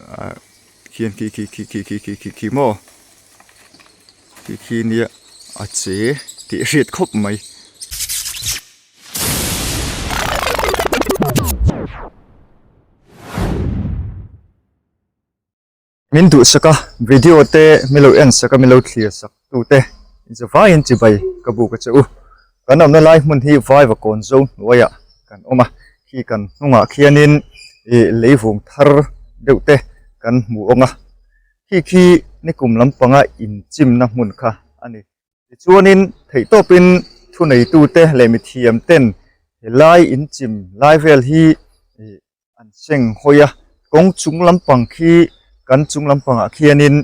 Ah khian khi khi khi khi khi khi khi khi maw khi khi nia a che tih a hriat khawp mai. Min duhsak a, video te min lo en sak a, min lo thlir sak tu te inzavaiin chibai ka buk a che u. Kan awmna lai hmun hi Vaiva kawn zo hnuaiah kan awm a, khi kan hnungah khianin ih leivung thar deuh te kan hmu awng a, khi khi nikum lampanga inchimna hmun kha a ni. Tichuanin theihtawpin thuneitute leh mithiam ten helai inchim lai vel hi ih an seng hawi a, kawng chung lampang khi kan chung lampangah khianin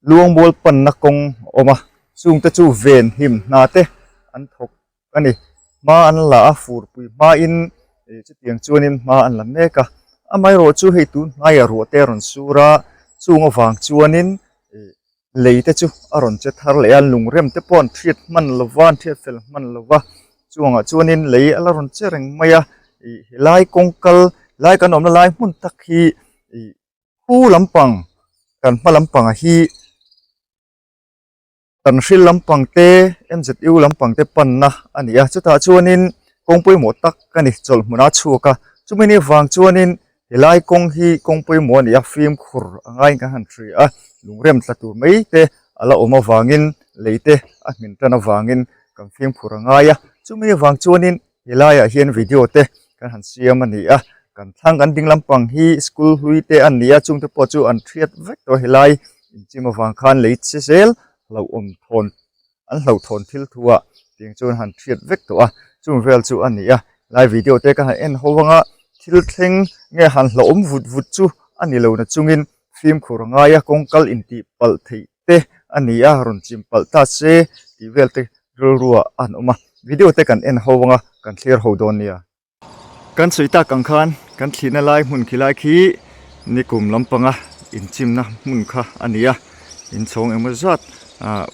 luangmual panna kawng a awm a, chungte chu ven him hna te an thawk a ni. Hma an la a, furpui hmain ih chutiang chuanin hma an la mek a, amaherawhchu hei tun hnaiah ruah te a rawn sur a, chung avang chuanin ih lei te chu a rawn che thar leh a, lungrem te pawh an hriat hman lo va, an hriat fel hman lo va, chuangah chuanin lei a la rawn che reng mai a, ih helai kawng kal lai kan awmna lai hmun tak hi ih khu lampang kan hma lampangah hi kan hril lampang te M_Z_U lampang te panna a ni a, chutah chuanin kawng pawimawh tak a ni chawlh hmunah a chhuak a, chumi ni vang chuanin Helai kawng hi kawng pawimawh a ni a, fimkhur a ngaiin kan han hria a, lungrem tla tur mai te a la awm avangin lei te a hmin tan avangin kan fimkhur a ngai a, chumi avang chuanin helaiah hian video te kan han siam a ni a, kan thlang kan ding lampang hi school hlui te a ni a, chungte pawh chu an hriat vek tawh a helai inchim avang khan lei che zel hlauhawm thawn an hlauhthawn thil thu ah tiang chuan han hriat vek tawh a chung vel chu a ni a lai video te ka han en ho anga thil thleng nge han hlauhawm vut vut chu a ni lo na chungin fimkhur a ngai a kawng kal intih palh theih te a ni a rawn chim palh ta se tih vel te rilru ah a han awm a video te kan en ho anga kan thlir ho dawn nia. Kan sawi tak ang khan kan thlihna lai hmun khi lai khi nikum lampanga inchimna hmun kha a ni a, inchhawng engemaw zat ah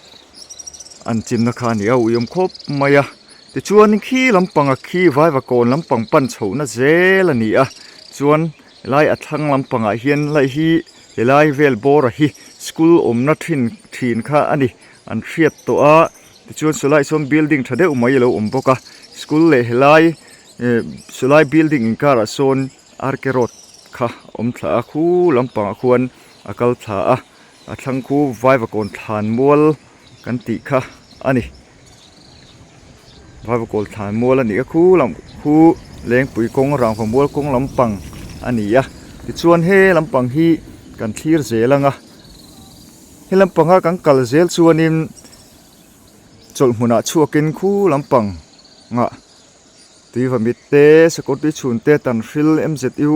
an chimna kha a ni a, ui awm khawp mai a. Tichuan khi lampanga khi vaivakawn lampang pan chhohna zel a ni a, chuan helai a thlang lampangah hian lai hi helai vel bawra hi school awmna thin thin kha a ni an hriat tawh a. Tichuan sawlai sawn building tha deuh mai a lo awm bawk a school leh helai eh sawlai building inkarah sawn R K road kha a awm thla a khu lampangah khuan a kal thla a a thlang khu vaivakawn thlan mual kan tih kha a ni vaivakawn thlan mual a nih a khu lam khu lengpui kawng rangva mual kawng lampang a ni a tichuan he lampang hi kan thlir zel ang a. He lampanga kan kal zel chuanin chawlh hmunah chhuakin khu lampang ah tui vamit te sakawr tui chhun te tan hril M_Z_U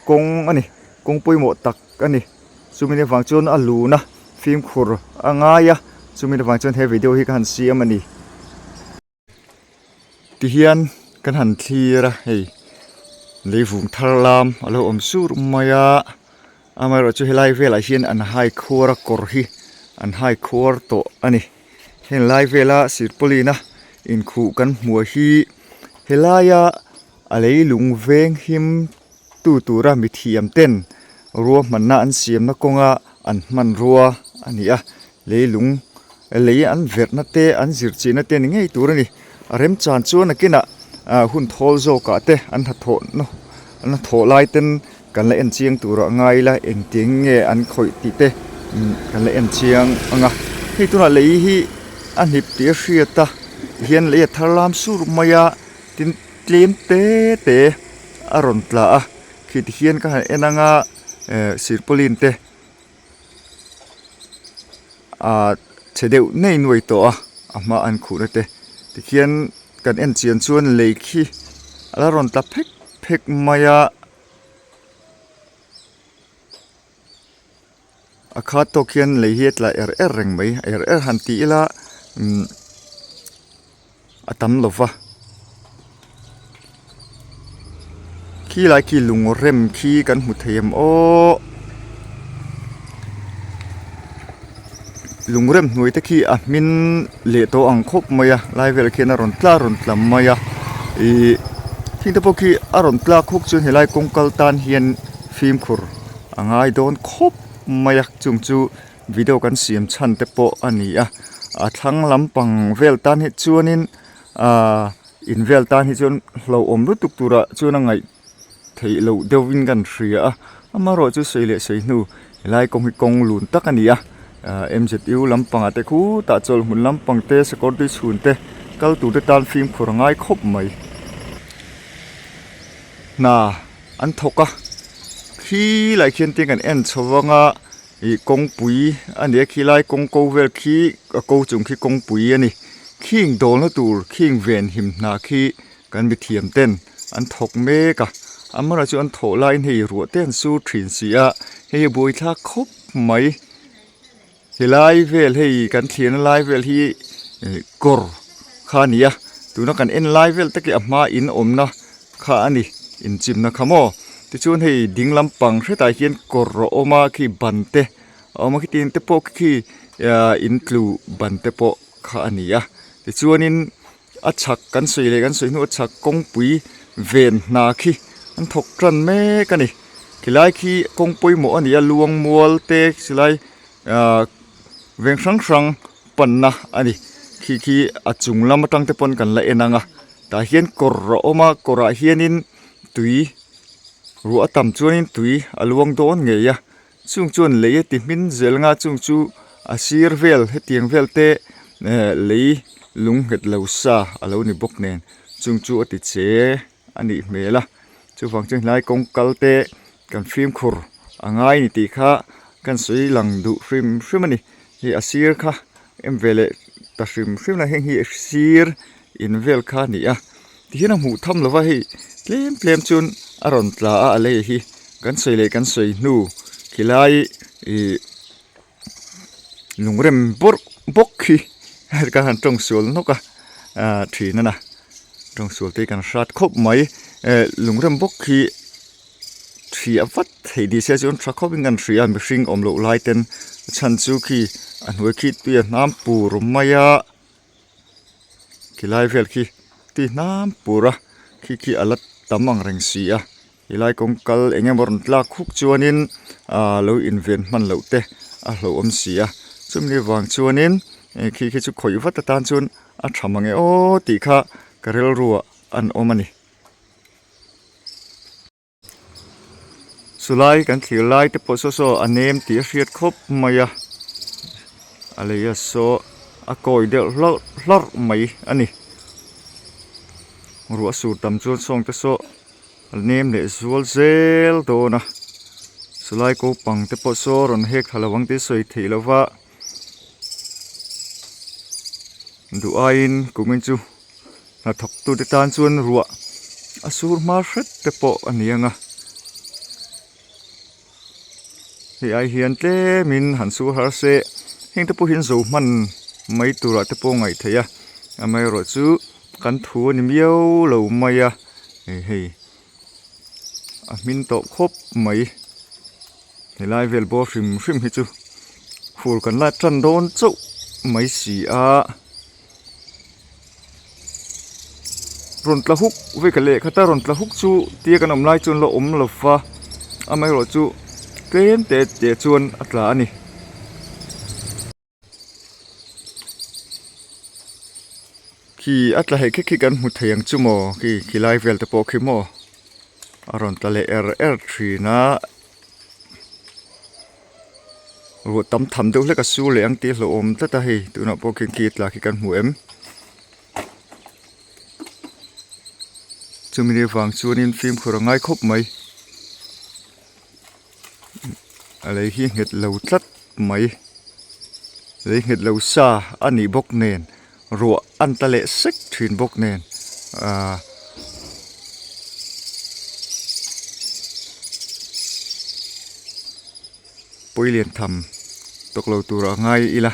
kawng a ni kawng pawimawh tak a ni chumi ni avang chuan a lun a fimkhur a ngai a chumi ni avang chuan he video hi ka han siam a ni. Tihian kan han thlir a hei leivung thar lam a lo awm sur mai a amaherawh chu helai velah hian an hai khuar a kawr hi an hai khuar tawh a ni heng lai vela sirpawlina inkhuh kan hmuh hi helaia a leilung veng him tu tura mithiam ten ruahmanna an siamna kawnga an hmanrua a ni a leilung lei an verhna te an zir chihna te ni ngei tur a ni a remchan chuan nakinah ah hun thawl zawkah te an hnathawh na an hnathawh lai ten kan la en chiang turah ngai ila engtin nge an khawih tih te kan la en chiang ang a hei tunah lei hi a hnip tih a hriat a tihian lei a thar lam sur mai a tin tlem te te a rawn tla a khi tihian ka han en ang a eh sirpawlin te ah chhe deuh nei nuai tawh a a hma an khuhna te tikhian kan en chian chuan lei khi a la rawn tla phek phek mai a a khat tawk hian lei hi a tla er er reng mai er er han tih ila umm a tam lo va khi lai khi lung rem khi kan hmu thei em aww lung rem hnuai te khi a hmin leh tawh ang khawp mai a lai velah khian a rawn tla rawn tla mai a ihh khing te pawh khi a rawn tlak huk chuan helai kawng kal tan hian fimkhur. A a ngai dawn khawp mai a chung chu video kan siam chhan te pawh a ni a a thlang lampang vel tan hi chuanin ahh in vel tan hi chuan hlauhawm lutuk turah chuan a ngaih theih loh deuhin kan hria a amaherawh chu sawi leh sawi hnu helai kawng hi kawng lun tak a ni a ahh M_Z_U lampangah te khutah chawlhhmun lampang te sakawr tui chhun te kal tur te tan fimkhur a ngai khawp mai hna an thawk a khi lai khian tin kan en chho vang a ih kawngpui a ni a khilai kawng ko vel khi a ko chung khi kawngpui a ni khing dawlna tur khing venhim hna khi. Kan mithiam ten an thawk mek a, amaherawhchu chu an thawh laiin hei ruah te an sur thin si a, hei hi buaithlak khawp mai. Helai vel hei kan thlirna lai vel hi kawr kha a ni a, tuna kan en lai vel tak hi a hma in awmna kha a ni, inchimna kha maw. Tichuan hei ding lampang hretah hian kawr a awm a khi ban te a awm a khitiang te pawh khi in tlu ban te pawh kha a ni a, tichuanin. A chhak kan sawi leh kan sawi hnu a chhak kawngpui ven hna khi an thawk tan mek a ni khilai khi kawng pawimawh a ni a luang mual te chulai ahh veng hrang hrang panna a ni khi khi a chung lam atang te pawn kan la en ang a tah hian kawr a awm a kawrah hianin tui ruah a tam chuanin tui a luang dawn ngei a Chung chuan lei a ti hmin zel nga chung chu a sir vel hetiang vel te eh lei lung nghet lo sa a lo ni bawk nen chung chu a ti che a nih hmel a chuvang chuan helai kawng kal te kan fimkhur a ngai a ni tih kha kan sawi lang duh hrim hrim a ni hei a sir kha em ve leh ta hrim hrim a heng hi sir in vel kha a ni a tihian a hmuh tham lova hei tlem tlem chuan a rawn tla a a lei hi kan sawi leh kan sawi hnu khilai ih lungrem bawrh bawk hi ka han tawng sual nawk a ah thin a na tawng sual te hi kan hrat khawp mai eh lungrem bawk hi. Hria vat thei tih se chuan tha khawpin kan hria a mihring awm loh lai ten a chhan chu khi a hnuai khi tui a hnam pur mai a khilai vel khi tui hnam pur a khi khi a la tam ang reng si a helai kawng kal eng emaw rawn tlak huk chuanin ah lo inven hman loh te a hlauhawm si a chumi vang chuanin khi khi chu khawih vat atan chuan a tha mang e aw tih kha ka rilruah an awm a ni. Chulai kan thlir lai te pawh saw saw a nem tih a hriat khawp mai a a lei a saw a kawi deuh hlawrh hlawrh mai a ni ruah sur tam chuan sawng te saw a nem leh zual zel dawn a chulai ko pang te pawh saw rawn hek thla lo ang tih sawi theih loh va duh aiin kumin chu. Hnathawk tute tan chuan ruah a sur hma hret te pawh a ni ang a hei ai hian tlemin han sur har se heng te pawh hi an zo hman mai turah te pawh a ngaih theih a amaherawh chu kan thu a ni miau lo mai a hei hei a hmin tawh khawp mai helai vel bawr hrim hrim hi chu fur kan la tan dawn chauh mai si a. Rawn tla huk vek a lehkha ta rawn tla huk chu tia kan awm lai chuan la awm lo va amaherawh chu tlem te te chuan a tla a ni. Khi a tla hek hek hi kan hmu thei ang chu maw khi khilai vel te pawh khi maw a rawn tla leh er er thin a. Ruah tam tham deuh hlek a sur leh ang tih a hlauhawm tlat a hei tunah pawh khian khi tla khi kan hmu em chumi ni vang chuanin fimkhur a ngai khawp mai a lei hi nghet lo tlat mai lei nghet lo sa a nih bawk nen ruah an tla leh sek thin bawk nen ahh. Pawi lian tham tawk lo tur a ngai ila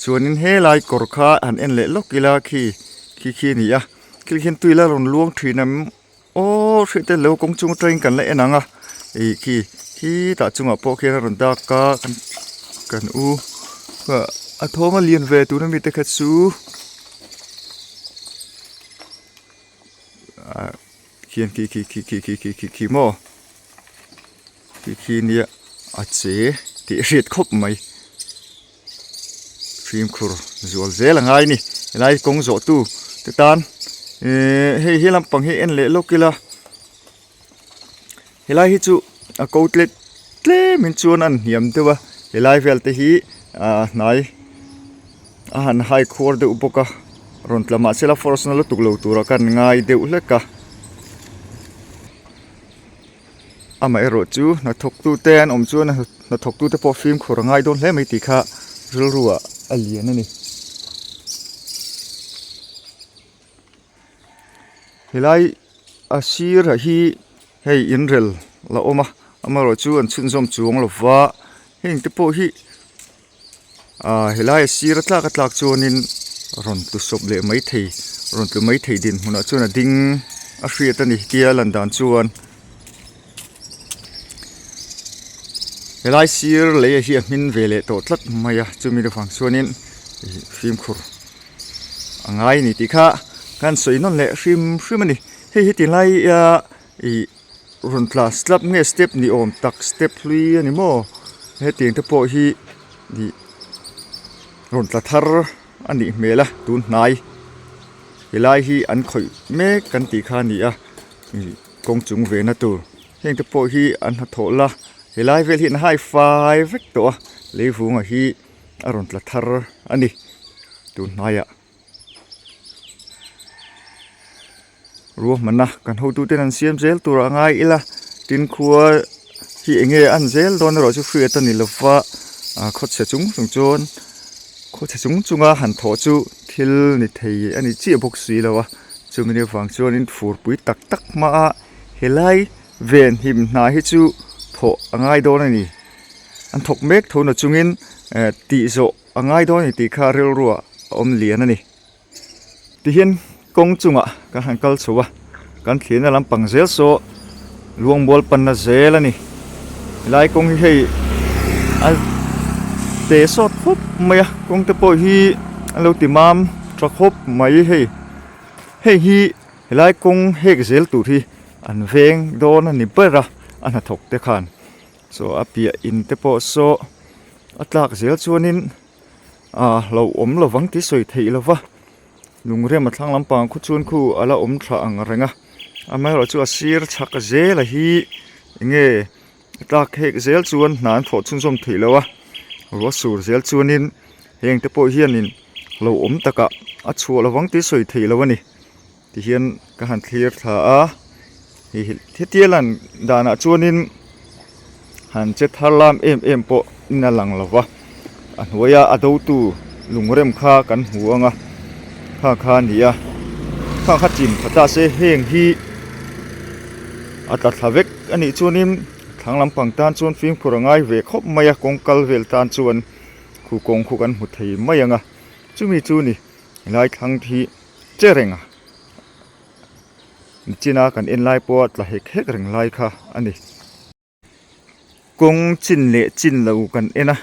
chuanin helai kawr kha han en leh lawk ila khi khi khi a ni a thil hian tui la rawn luang thin ang aw hriat te lo kawng chung atangin kan la en ang a ih khi khitah chungah pawh khian a rawn dak a kan u a thawm a lian ve tuna mite kha chu ah khian khi khi khi khi khi khi khi maw. Khi khi nia. A che tih hriat khawp mai. Fimkhur zual zel a ngai a ni. Helai kawng zawh tu te tan ehh hei he lampang hi en leh lawk ila helai hi chu a ko tlet tlem in chuan a hniam deuh a helai vel te hi ah hnai a han hai khuar deuh bawk a rawn tla mahse la force na lutuk lo turah khan ngai deuh hlek a. Amaherawh chu hnathawktute an awm chuan hnathawktute pawh fimkhur a ngai dawn hle mai tih kha rilru ah a lian a ni. Helai a sir ah hi hei inrel la awm a amaherawh chu an chhunzawm chuang lo va heng te pawh hi Ahh helai a sir a tlak a tlak chuanin rawn tlu sawp leh maithei rawn tlu maithei dinhmunah chuan a ding a hriat a ni tia lan dan chuan helai sir lei hi a hmin ve leh tawh tlat mai a chumi avang chuanin ih fimkhur a ngai a ni tih kha kan sawi nawn leh hrim hrim a ni hei hi tinlai ih rawn tla slab nge step ni awm tak step hlui a ni maw hetiang te pawh hi ih rawn tla thar a nih hmel a tun hnai helai hi an khawih mek kan tih kha a ni a ih kawng chung ve na tur heng te pawh hi an hnathawh la helai vel hi an hai fai vek tawh a leivunga hi a rawn tla thar a ni tun hnaiah. Ruahmanna kan hotuten an siam zel tur a ngai ila tin khua hi eng nge an zel dawn erawh chu hriat a ni lova ah khawchhe chung chung chuan khawchhe chung chunga han thawh chu thil ni thei a ni chiah bawk si lo a chumi ni avang chuanin furpui tak tak hmaa helai ven him hna hi chu thawh a ngai dawn a ni an thawk mek tho na chungin eh tih zawh. A ngai dawn a ni tih kha rilruah a awm lian a ni. Tihian kawng chungah kan han kal chho a, kan thlirna lampang zel saw luangmual panna zel a ni. Helai kawng hi hei a te sawt khawp mai a, kawng te pawh hi an lo ti mam tha khawp mai hei. Hei hi helai kawng hek zel tur hi an veng dawn a ni ber a, a hnathawk te khan. Chaw a piah in te pawh saw a tlak zel chuanin ah hlauhawm lovang tih sawi theih lova lungrem a thlang lampang khu chuan khu a la awm thla ang reng a amaherawh chu a sir chhak zel a hi enge a tlak hek zel chuan hna an thawh chhunzawm theih loh a ruah sur zel chuanin heng te pawh hianin hlauhawm takah a chhuah lovang tih sawi theih loh a ni. Tihian ka han thlir thla a, hei hetia lan danah chuanin han che thar lam em em pawh in a lang lo va, a hnuaia a dotu lungrem kha kan hmu ang a, kha kha a ni a, kha kha chim kha ta se heng hi a tla thla vek a nih chuanin thlang lampang tan chuan fimkhur a ngai ve khawp mai a, kawng kal vel tan chuan khu kawng khu kan hmu thei mai ang a, chumi chu ni helai thlang hi. Che reng a, nichina kan en lai pawha tla hek hek reng lai kha a ni. Kawng chin leh chin lo kan en a,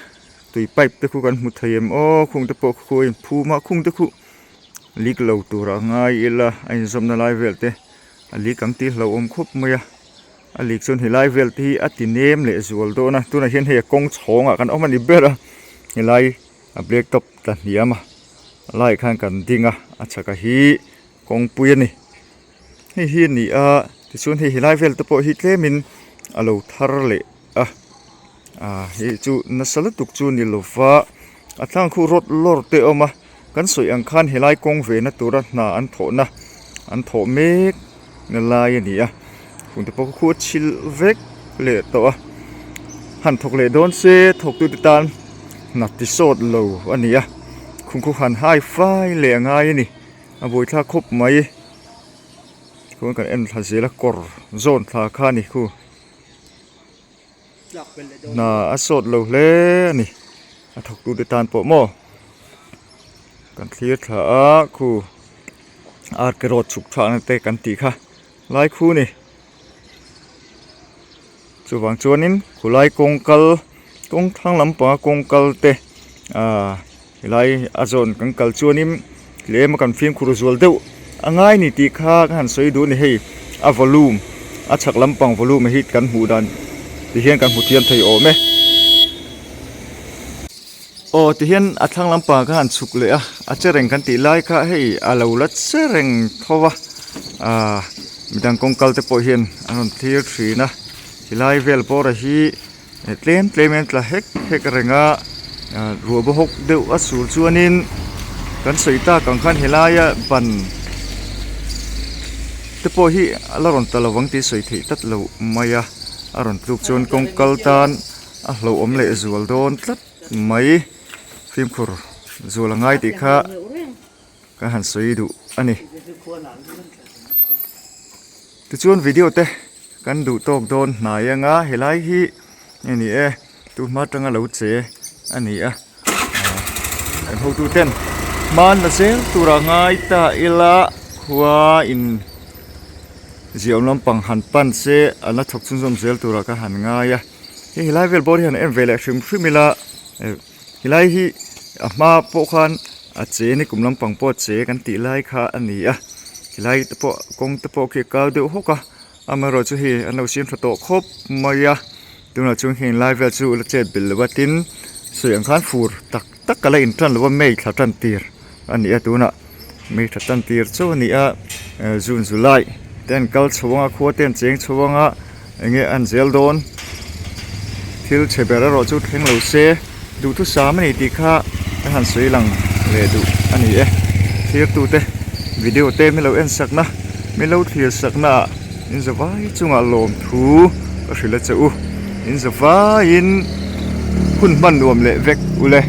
tui pipe te khu kan hmu thei em aw, khung te pawh khu a inphum a, khung te khu leak lo tur a ngai ila a inzawmna lai vel te a leak ang tih hlauhawm khawp mai a, a leak chuan helai vel te hi a ti nem leh zual dawn a, tunah hian hei a kawng chhawngah kan awm a ni ber a, helai. A black top tla hniam a laiah khan kan ding a a chhaka hi kawngpui a ni hei hi a ni a tichuan hei helai vel te pawh hi tlemin a lo thar leh a ah hei chu nasa lutuk chu a ni lo va a thlang khu rawt lawr te a awm a kan sawi ang khan helai kawng ve na tura hna an thawh na an thawh mek na lai a ni a chung te pawh khu a chhilh vek leh tawh a han thawk leh dawn se thawk tu te tan hna ti sawt lo a ni a khum khu han hai fai leh a ngai a ni a buaithlak khawp mai chuan kan en thla zel a kawr zawn thla kha a ni khu hna a sawt lo hle a ni a thawk tu te tan pawh maw kan thlir thla a khu ar ke rawt chhuk thlakna te kan tih kha lai khu a ni chuvang chuanin khulai kawng kal kawng thlang lampanga kawng kal te ahh helai a zawn kan kal chuanin tlem a kan fimkhur zual deuh a ngai ni tih kha ka han sawi duh a ni hei a volume a chhak lampang volume hi kan hmuh dan ti hian kan hmu thiam thei awm e. Aw tihian a thlang lampang kha han chhuk leh a, a che reng kan tih lai kha hei a lo la che reng tho a, aaa midang kawng kal te pawh hian an rawn thlir thin a, helai vel bawr hi tlem tlem in an tla hek hek reng a, ruah bawhawk deuh a sur chuanin kan sawi tak ang khan helaia ban te pawh hi a la rawn ta lo ang tih sawi theih tlat loh mai a, a rawn tluk chuan kawng kal tan a hlauhawm leh zual dawn tlat mai fimkhur zual a ngai tih kha ka han sawi duh a ni. Tichuan video te kan duh tawk dawn hnai anga helai hi a ni e tuhma atanga lo che a ni a kan hotu ten hman la zel tura ngai ta ila khua in ziaawm lampang han pan se an la thawk chhunzawm zel turah ka han ngai a hei helai vel bawr hi han en ve leh hrim hrim ila helai hi a hma pawh khan a che ni kum lampang pawh a che kan tih lai kha a ni a helai te pawh kawng te pawh khi a kau deuh hawk a amaherawh chu hei an lo siam tha tawh khawp mai a tunah chuan heng lai vel chu la chet belh lo a tin sawi ang khan fur tak tak a la in tan lo a may thla tan tir a ni a tunah may thla tan tir chauh a ni a june july te an kal chho ang a khua te an cheng chho ang a eng nge an zel dawn thil chhe ber erawh chu thleng lo se duhthusam a ni tih kha ka han sawi lang leh duh a ni e thirtute video te min lo en sakna min lo thlir sakna ah in zavai chungah lawmthu ka hrilh a che u in zavaiin hun hman nuam leh vek ule.